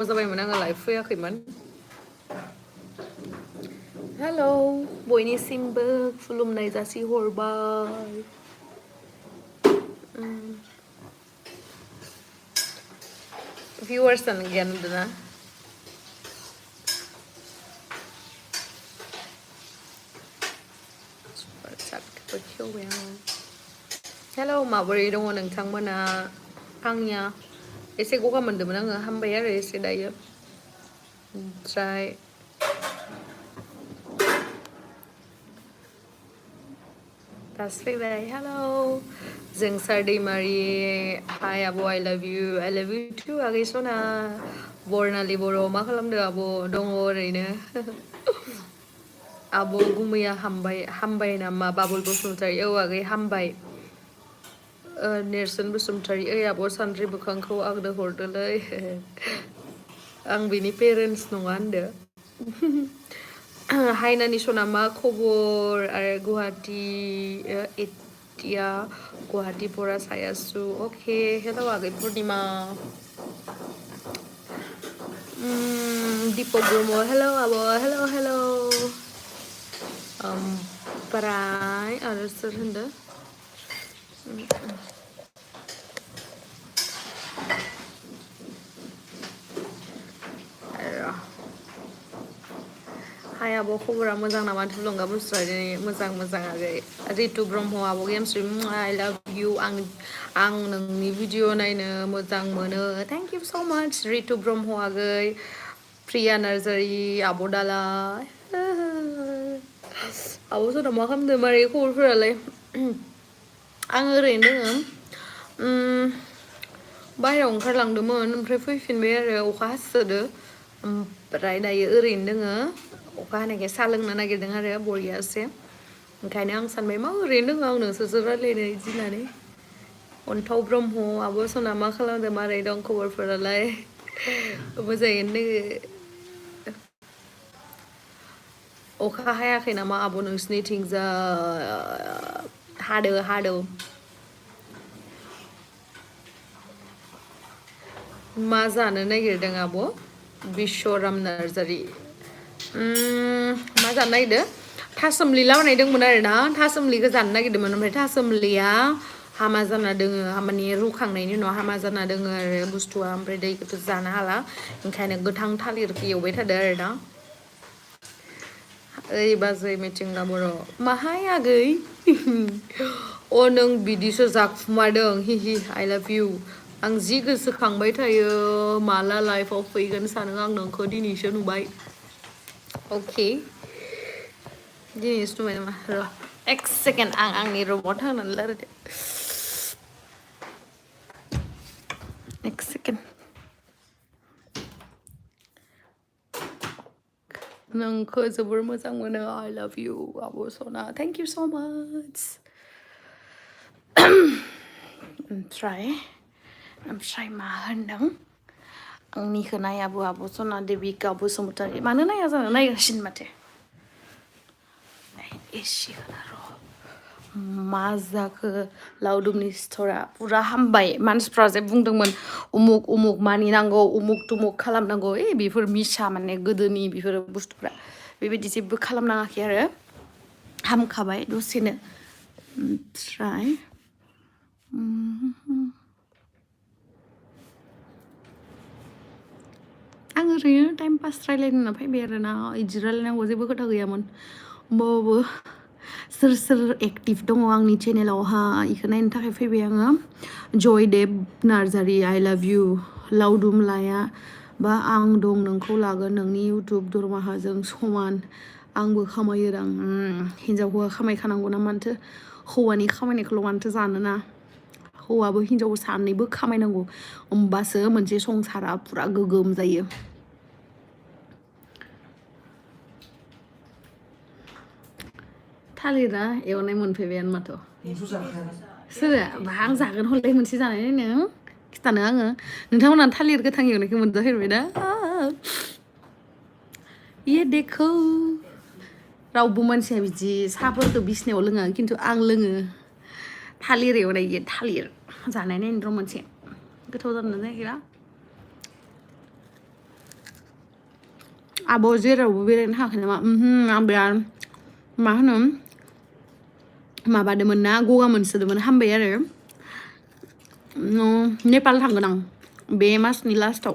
जाबायमोन आङो लाइभ फैयाखैमोन हेल' बयनिसिमबो खुलुमनाय जासिहरबाय भिउवार्सआनो गैया नुदोंना चाटखौबो खेवबाय आङो हेल' माबोरै दङ नोंथांमोना आंनिया एसे गगा मोनदोंमोन आङो हामबाय आरो एसे दायो ओमफ्राय दासो फैबाय हेल' जोंसार दैमारि हाय आब' आइ लाभ इउ टु आगै सना बरनालि बर' मा खालामदों आब' दङ ओरैनो आब' गुमैया हामबाय नामा बाबुल बसुमतारी औ आगै हामबाय नेरसोन बसुमतारी ओइ आब' सानद्रि मोखांखौ आंनो हरदोलै आं बिनि पेरेन्टस नङा होनदो हायनानि सना मा खबर आरो गुवाहाटि एटिया गुवाहाटि फरा सायासु अके हेल' आगै पुर्निमा दीपक ब्रह्म हेल' आब' हेल' ओमफ्राय आरो सोर होनदो हाय आब' खबरा मोजां नामा थुलुंगा मुस्रारि मोजां आगै रितु ब्रह्म आब' गेमस्रि आइ लाभ इउ आं नोंनि भिडिअ नायनो मोजां मोनो थेंक इउ स' माच रितु ब्रह्म आगै प्रिया नार्जारि आब' दाला आब' सोरनाव मा खालामदों मारै खबरफोरालाय आं ओरैनो दोङो बाहेरायाव ओंखारलांदोंमोन ओमफ्राय फैफिनबाय आरो अखा हासोदो ओमफ्राय दायो ओरैनो दोङो अखा हानायखाय साहा लोंनो नागिरदों आरो बरियासे ओंखायनो आं सानबाय मा ओरैनो दोङो आं नोंसोरसो रायज्लायनो बिदि होननानै अन्थाव ब्रह्म आब' सना मा खालामदों मारै दं खबरफोरालाय मोजाङैनो दोङो अखा हायाखै नामा आब' नोंसिनिथिंजा हादो मा जानो नागिरदों आब' बिस्वराम नार्जारि मा जानो नागिरदों थासुमलि लाबोनाय दंमोन आरोना थासुमलिखौ जानो नागिरदोंमोन ओमफ्राय थासुमलिया हामा जाना दोङो माने रुखांनायनि उनाव हामा जाना दोङो आरो बुस्थुआ ओमफ्राय दैखौथ' जानो हाला ओंखायनो गोथां थालिरखौ एवबाय थादों आरोना ओइ बाजै मिथिंगा बर' माहाय आगै अ नों बिदिसो जाखुमादों हि आइ लाभ इउ आं जि गोसोखांबाय थायो माला लाइफआव फैगोन सानो आं नोंखौ दिनैसो नुबाय अके दिनैसो नुबाय नामा र' एक सेकेन्ड आं आंनि रुमाव थांनानै रायलायदो एक सेकेन्ड नोंखौ जोबोर मोजां मोनो आइ लाभ इउ आब' सना थेंक इउ स' माच ओमफ्राय मा होनदों आंनिखौ नायाबो आब' सना देबिका बसुमतारी मानो नाया जानो नायगासिनो माथो एसि होना र' मा जाखो लावदुमनि सिथरा फुरा हामबाय मानसिफ्रा जे बुंदोंमोन उमुक मानि नांगौ उमुक तुमुक खालामनांगौ बेफोर मिसा माने गोदोनि बेफोर बुस्थुफ्रा बेबायदि जेबो खालामनाङाखै आरो हामखाबाय दसेनो ओमफ्राय आं ओरैनो टाइम पास रायलायनो होनना फैबाय आरोना इदि रायलायनांगौ जेबो खोथा गैयामोन होमबाबो सोर एक्टिभ दङ आंनि चेनेलावहा इखौ नायनो थाखाय फैबाय आङो जयदेब नार्जारि आइ लाभ इउ लावदुम लाया बा आं दं नोंखौ लागोन नोंनि इउटुब दरमाहाजों समान आंबो खामायो रां हिनजाव हौवा खामायखानांगौ ना मानोथो हौवानि खामायनायखौल' मानोथो जानोना हौवाबो हिनजावबो सानैबो खामायनांगौ होमबासो मोनसे संसारा फुरा गोगोम जायो थालिरा एवनाय मोनफैबायानो माथो सोरो आं जागोन हरलाय मोनसे जानाय नों खिथानो आङो नोंथांमोना थालिर गोथां एवनायखौ मोनजाफेरबायना ये देखो रावबो मानसिया बिदि साहाफोरखौ बिसिनायाव लोङा खिन्थु आं लोङो थालिर एवनाय थालिर जानाय नायनो र' मोनसे गोथाव जानो नागिरा आब' जेरावबो बेरायनो थाङाखै नामा आं बिराद मा होनो माबादोंमोन ना गगा मोनसोदोंमोन हामबाय आरो नेपाल थांगोन आं बे मासनि लास्टाव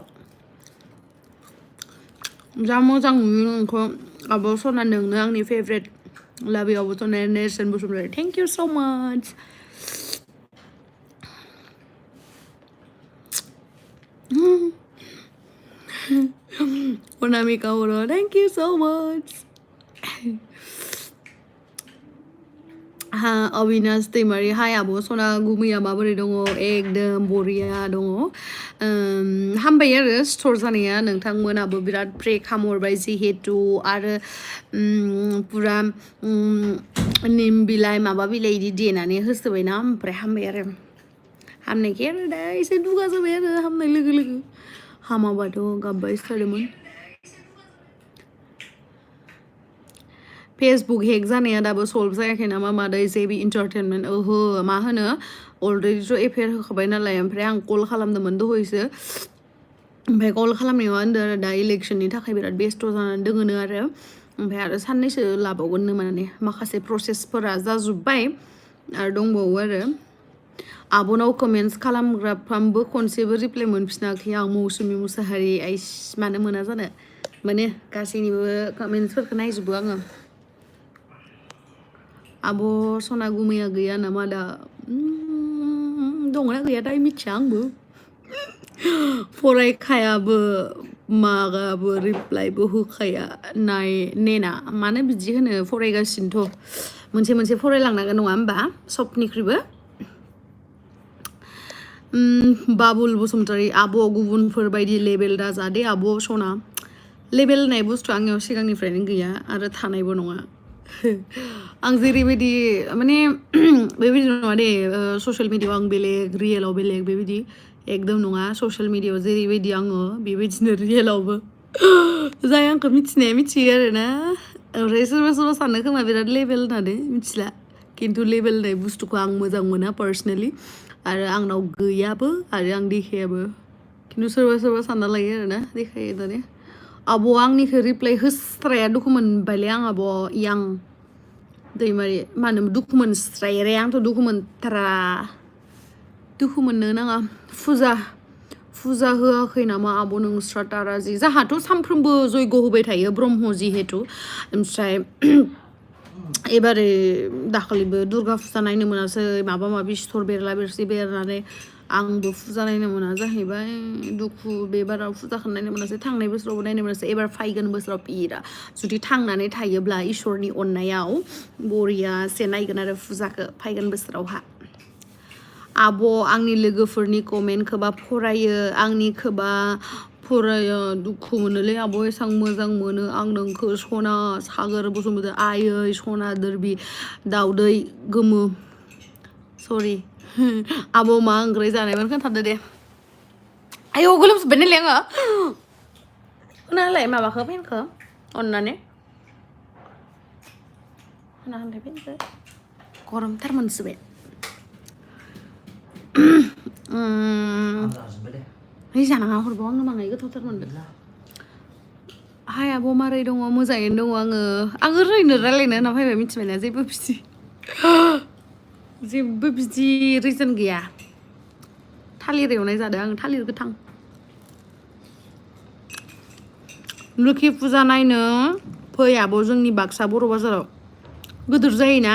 जा मोजां नुयो नोंखौ आब' सना नोंनो आंनि फेभरेट लाभ इउ आब' सना नेरसोन बसुमतारी थेंक इउ सो माच अनामिका बर' थेंक इउ सो माच हा अबिनाश दैमारि हाय आब' सना गुमैया माबोरै दङ एकदम बरिया दङ हामबाय आरो स्टर जानाया नोंथांमोनाबो बिराद प्रे खामहरबाय जिहेतु आरो पुरा निम बिलाइ माबा बिलाइ इदि देनानै होसोबायना ओमफ्राय हामबाय आरो हामनायखाय आरो दा एसे दुगा जाबाय आरो हामनाय लोगो लोगो हामाबाथ' गाबबायसो थादोंमोन फेसबुक हेक जानाया दाबो सल्भ जायाखै नामा मादै जेबि इन्टारटेनमेन्ट ओहो मा होनो अलरेडिथ' एफआइआर होखाबाय नालाय ओमफ्राय आं कल खालामदोंमोन दहायसो ओमफ्राय कल खालामनायाव होनदों आरो दा इलेक्सननि थाखाय बिराद बेस्थ' जानानै दोङोनो आरो ओमफ्राय आरो साननैसो लाबावगोननो माने माखासे प्रसेसफोरा जाजोब्बाय आरो दंबावो आरो आब'नाव कमेन्टस खालामग्राफ्रामबो खनसेबो रिप्लाइ मोनफिनाखै आं मौसुमि मुसाहारि आइस मानो मोना जानो माने गासैनिबो कमेन्टसफोरखौ नायजोबो आङो आब' सना गुमैया गैया नामा दा दंना गैयाथाय मिथिया आंबो फरायखायाबो मागाबो रिप्लाइबो होखाया नेना मानो बिदि होनो फरायगासिनोथ' मोनसे मोनसे फरायलांनांगोन नङा होमबा सबनिख्रुइबो बाबुल बसुमतारी आब' गुबुनफोर बायदि लेबेल दाजा दे आब' सना लेबेल होननाय बुस्थु आंनियाव सिगांनिफ्रायनो गैया आरो थानायबो नङा आं जेरैबायदि माने बेबायदि नङा दे ससियेल मिडियायाव आं बेलेग रियेलाव बेलेग बेबायदि एकदम नङा ससियेल मिडियायाव जेरैबायदि आङो बेबायदिनो रियेलावबो जाय आंखौ मिथिनाया मिथियो आरोना ओमफ्राय सोरबा सोरबा सानो खोमा बिराद लेबेल होननानै मिथिला खिन्थु लेबेल होननाय बुस्थुखौ आं मोजां मोना पार्सनेलि आरो आंनाव गैयाबो आरो आं देखायाबो खिन्थु सोरबा सोरबा सानना लायो आरोना देखायो होननानै आब' आंनिखौ रिप्लाइ होस्राया दुखु मोनबायलै आं आब' यां दैमारि मानो दुखु मोनस्रायो आंथ' दुखु मोनथारा दुखु मोननो नाङा फुजा होआखै नामा आब' नोंस्रा ताराजि जाहाथ' सानफ्रोमबो जयग' होबाय थायो ब्रह्म जिहेतु ओमफ्राय एबारे दाखालिबो दुर्गा फुजा नायनो मोनासै माबा माबि सिथर बेरला बेरसि बेरनानै आंबो फुजा नायनो मोना जाहैबाय दुखु बे बाराव फुजाखौ नायनो मोनासै थांनाय बोसोरावबो नायनो मोनासै एबार फैगोन बोसोराव बिरा जुदि थांनानै थायोब्ला इसोरनि अननायाव बरियासे नायगोन आरो फुजाखौ फैगोन बोसोरावहा आब' आंनि लोगोफोरनि कमेन्टखौबा फरायो आंनिखौबा फरायो दुखु मोनोलै आब' एसां मोजां मोनो आं नोंखौ सना सागोर बसुमतारी आयै सना दोरबि दाउदै गोमो सरि आब' मा ओंख्रि जानायमोन खोन्थादो दे आयौ गोलोमजोब्बाय नालाय आङो होनालाय माबाखौ पेनखौ अननानै होना होनलाय पेनखौ गरमथार मोनसोबाय जानाङा हरबाव आंनो माङाय गोथावथार मोनदों हाय आब' मारै दङ मोजाङैनो दङ आं ओरैनो रायलायनो होनना फैबाय मिथिबायना जेबो बिदि रिजन गैया थालिर एवनाय जादों आं थालिर गोथां लोखि फुजा नायनो फै आब' जोंनि बाक्सा बर' बाजाराव गोदोर जायोना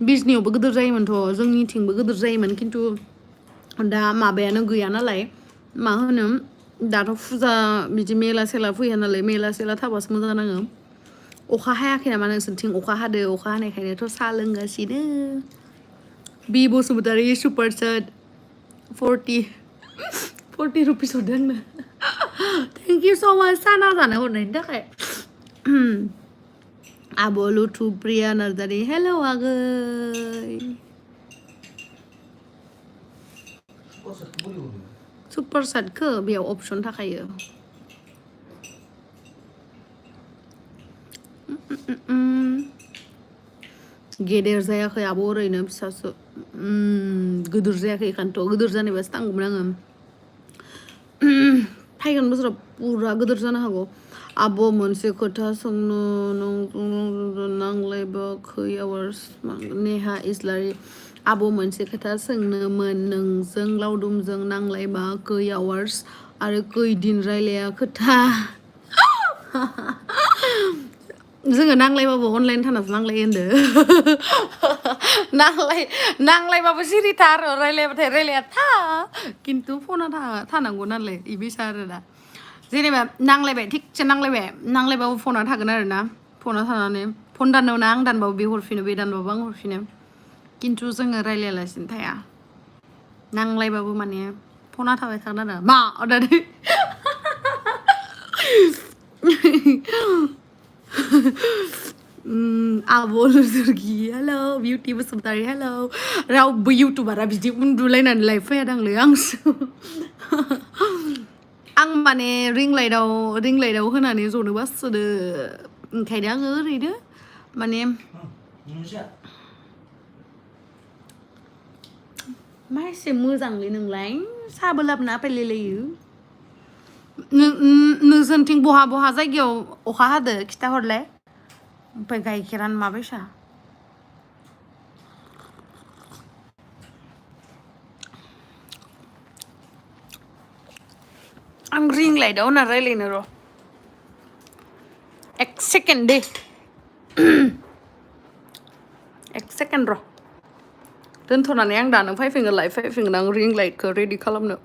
बिजनियावबो गोदोर जायोमोनथ' जोंनिथिंबो गोदोर जायोमोन खिन्थु दा माबायानो गैया नालाय मा होनो दाथ' फुजा बिदि मेला सेला फैया नालाय मेला सेला थाबासो मोजां नाङो अखा हायाखै नामा नोंसोरनिथिं अखा हादो अखा हानायखायनोथ' साहा लोंगासिनो बि बसुमतारी सुपार चाट 40 रुपिस हरदों आंनो थेंक इउ स' माच साना जानो हरनायनि थाखाय आब' लुथु प्रिया नार्जारि हेल' आगै सुपार चाटखौ बेयाव अपसन थाखायो गेदेर जायाखै आब' ओरैनो फिसासो गोदोर जायाखै खान्थ' गोदोर जानायबासो थांगौमोन आङो फैगोन बोसोराव पुरा गोदोर जानो हागौ आब' मोनसे खोथा सोंनो नों नांलायबा खै आवार्स नेहा इस्लारि आब' मोनसे खोथा सोंनोमोन नोंजों लावदुमजों नांलायबा खै आवार्स आरो खै दिन रायलाया खोथा जोङो नांलायबाबो अनलाइन थानासो नांलायो होनदो नांलायबाबो सिरिथा आरो रायलायबाथाय रायलाया था खिन्थु फना थानांगौ नालाय इबायसा आरो दा जेनेबा नांलायबाय थिगसे नांलायबाबो फना थागोन आरो ना फना थानानै फन दानोना आं दानबाबो बे हरफिनो बे दानबाबो आं हरफिनो खिन्थु जोङो रायलायालासिनो थाया नांलायबाबो माने फना थाबाय थागोन आरो मा होननानै आब' लुजुरगि हेलौ बिउटि बसुमतारी हेलौ रावबो इउटुबारा बिदि उन्दुलायनानै लाइभ फैयादांलै आंसो आं माने रिं लाइटआव होनानै जनो बासोदो ओंखायनो आङो ओरैनो माने मा एसे मोजांलै नोंलाय साहाबो लाबोना होफैलायलायो नोंसोरनिथिं बहा जायगायाव अखा हादो खिथाहरलाय ओमफ्राय गाइखेरानो माबायसा आं रिं लाइटआव होना रायलायनो र' एक सेकेन्ड दे एक सेकेन्ड र' दोनथ'नानै आं दानो फैफिनगोन लाइभ फैफिनगोन आं रिं लाइटखौ रेडि खालामनो